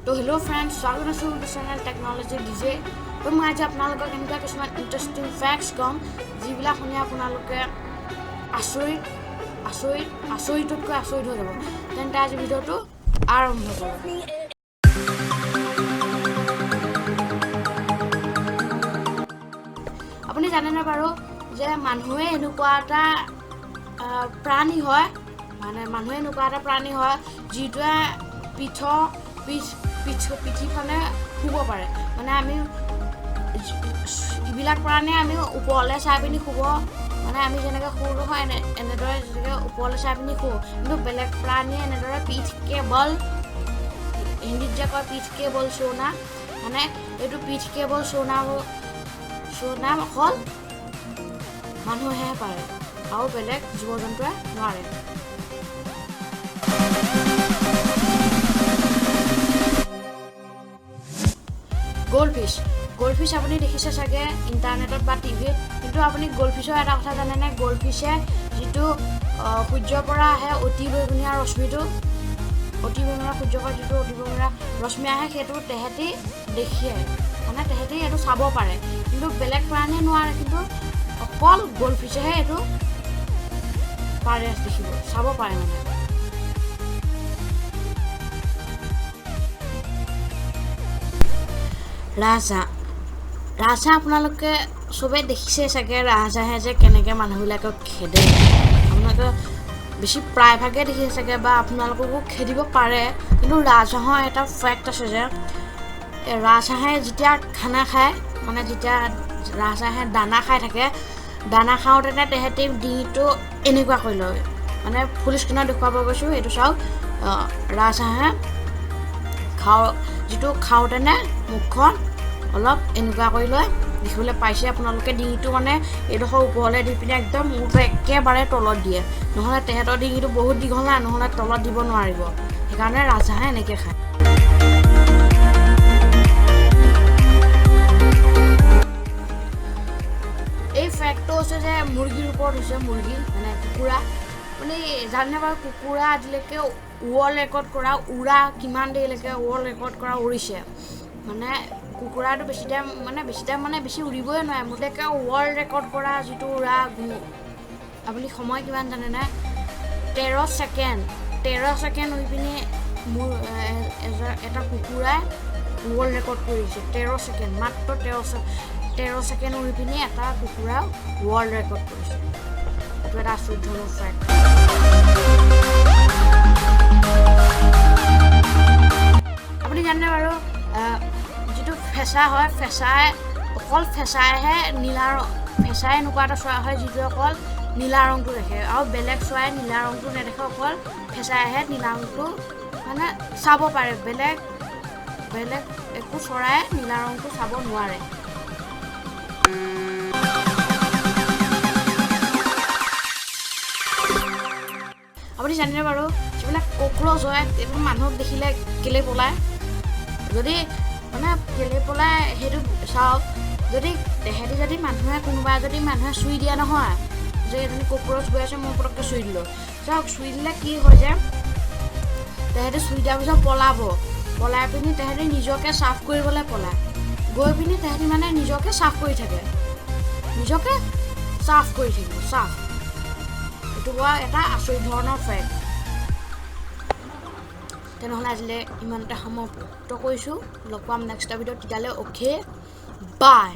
তো hello' friends, স্বাগত আছোঁ চেনেল টেকন'লজি ডিজে। তো মই আজি আপোনালোকক এনেকুৱা কিছুমান ইণ্টাৰেষ্টিং ফেক্টছ ক'ম, যিবিলাক শুনি আপোনালোকে আচৰিত আচৰিত আচৰিততকৈ আচৰিত হৈ যাব। তেন্তে আজি ভিডিঅ'টো আৰম্ভ কৰোঁ। আপুনি জানেনে বাৰু যে মানুহে এনেকুৱা এটা প্ৰাণী হয়, মানে মানুহে এনেকুৱা এটা প্ৰাণী হয় যিটোৱে পিঠ পিঠ পিঠ পিঠিখনে শুব পাৰে। মানে আমি এইবিলাক প্ৰাণীয়ে আমি ওপৰলৈ চাই পিনি শুব, মানে আমি যেনেকৈ শুওঁ নহয়, এনেদৰে যেনেকৈ ওপৰলৈ চাই পিনি শুওঁ, কিন্তু বেলেগ প্ৰাণীয়ে এনেদৰে পিঠ কেৱল, হিন্দীত যে কয় পিঠ কেৱল চৌনা, মানে এইটো পিঠ কেৱল চৌনা চৌনা অকল মানুহেহে পাৰে আৰু বেলেগ জীৱ জন্তুৱে নোৱাৰে। গ'ল্ডফিছ, গ'ল্ডফিছ আপুনি দেখিছে চাগে ইণ্টাৰনেটত বা টিভিত, কিন্তু আপুনি গ'ল্ডফিছৰ এটা কথা জানেনে? গ'ল্ডফিছে যিটো সূৰ্যৰ পৰা আহে অতি বেঙুনীয়া ৰশ্মিটো, অতি বেঙুনীয়া সূৰ্যৰ পৰা যিটো অতি বেঙুনীয়া ৰশ্মি আহে, সেইটো তেহেঁতি দেখে, মানে তেহেঁতি এইটো চাব পাৰে, কিন্তু বেলেগ প্ৰাণীয়ে নোৱাৰে। কিন্তু অকল গ'ল্ডফিছেহে এইটো পাৰে দেখিব, চাব পাৰে। মানে ৰাজহাঁহ, ৰাজহাঁহ আপোনালোকে চবেই দেখিছে চাগে, ৰাজহাঁহে যে কেনেকৈ মানুহবিলাকক খেদে, আপোনালোকে বেছি প্ৰায়ভাগে দেখিছে চাগে বা আপোনালোককো খেদিব পাৰে। কিন্তু ৰাজহাঁহৰ এটা ফেক্ট আছে যে ৰাজহাঁহে যেতিয়া খানা খায়, মানে যেতিয়া ৰাজহাঁহে দানা খাই থাকে, দানা খাওঁতেনে তেহেঁতি ডিঙিটো এনেকুৱা কৰি লয়, মানে ফুল স্ক্ৰীণত দেখুৱাব গৈছোঁ, এইটো চাওক। ৰাজহাঁহে যিটো খাওঁতেনে মুখখন অলপ এনেকুৱা কৰি লয়, দেখিবলৈ পাইছে আপোনালোকে। ডিঙিটো মানে এইডোখৰ ওপৰলৈ দি পিনে একদম মূৰটো একেবাৰে তলত দিয়ে, নহ'লে তেহেঁতৰ ডিঙিটো বহুত দীঘল না, নহ'লে তলত দিব নোৱাৰিব, সেইকাৰণে ৰাজহাঁহে এনেকৈ খায়। এই ফেক্টটো হৈছে যে মুৰ্গীৰ ওপৰত হৈছে, মুৰ্গী মানে কুকুৰা। আপুনি জানেনে বাৰু কুকুৰা আজিলৈকে ৱৰ্ল্ড ৰেকৰ্ড কৰা উৰা কিমান দেৰিলৈকে ৱৰ্ল্ড ৰেকৰ্ড কৰা উৰিছে? মানে কুকুৰাটো বেছি টাইম, মানে বেছি টাইম মানে বেছি উৰিবই নোৱাৰে। মুঠতে ৱৰ্ল্ড ৰেকৰ্ড কৰা যিটো উৰা, আপুনি সময় কিমান জানেনে? 13 ছেকেণ্ড। 13 ছেকেণ্ড উৰি পিনি মোৰ এটা কুকুৰাই ৱৰ্ল্ড ৰেকৰ্ড কৰিছে। 13 ছেকেণ্ড, মাত্ৰ 13 ছেকেণ্ড উৰি পিনি এটা কুকুৰা ৱৰ্ল্ড ৰেকৰ্ড কৰিছে। এইটো এটা আচৰিত ধৰণৰ ফেক্ট। আপুনি জানেনে বাৰু যিটো ফেঁচা হয়, ফেঁচাই অকল ফেঁচাইহে নীলা ৰং, ফেঁচাই এনেকুৱা এটা চৰাই হয় যিটোৱে অকল নীলা ৰংটো দেখে আৰু বেলেগ চৰাই নীলা ৰংটো নেদেখে, অকল ফেঁচাইহে নীলা ৰংটো মানে চাব পাৰে, বেলেগ একো চৰাই নীলা ৰংটো চাব নোৱাৰে। আপুনি জানেনে বাৰু যিবিলাক কক্ৰচ হয় এইবোৰ মানুহক দেখিলে কেলৈ পলায়? যদি মানে কেলৈ পলায় সেইটো চাওক, যদি তেহেঁতি যদি মানুহে কোনোবা যদি মানুহে চুই দিয়া নহয় যে এজনী কক্ৰচ গৈ আছে মই পটককৈ চুই দিলোঁ, চাওক চুই দিলে কি হয় যে তেহেঁতি চুই দিয়াৰ পিছত পলাব, পলাই পিনি তেহেঁতি নিজকে চাফ কৰিবলৈ পলায়, গৈ পিনি তেহেঁতি মানে নিজকে চাফ কৰি থাকে, নিজকে চাফ কৰি থাকিব, চাফ। এইটো বৰ এটা আচৰিত ধৰণৰ ফেক্ট। তেনেহ'লে আজিলৈ ইমানতে সমাপ্ত কৰিছোঁ, লগ পাম নেক্সট ভিডিঅ'ত, তেতিয়ালৈ অ'কে বাই।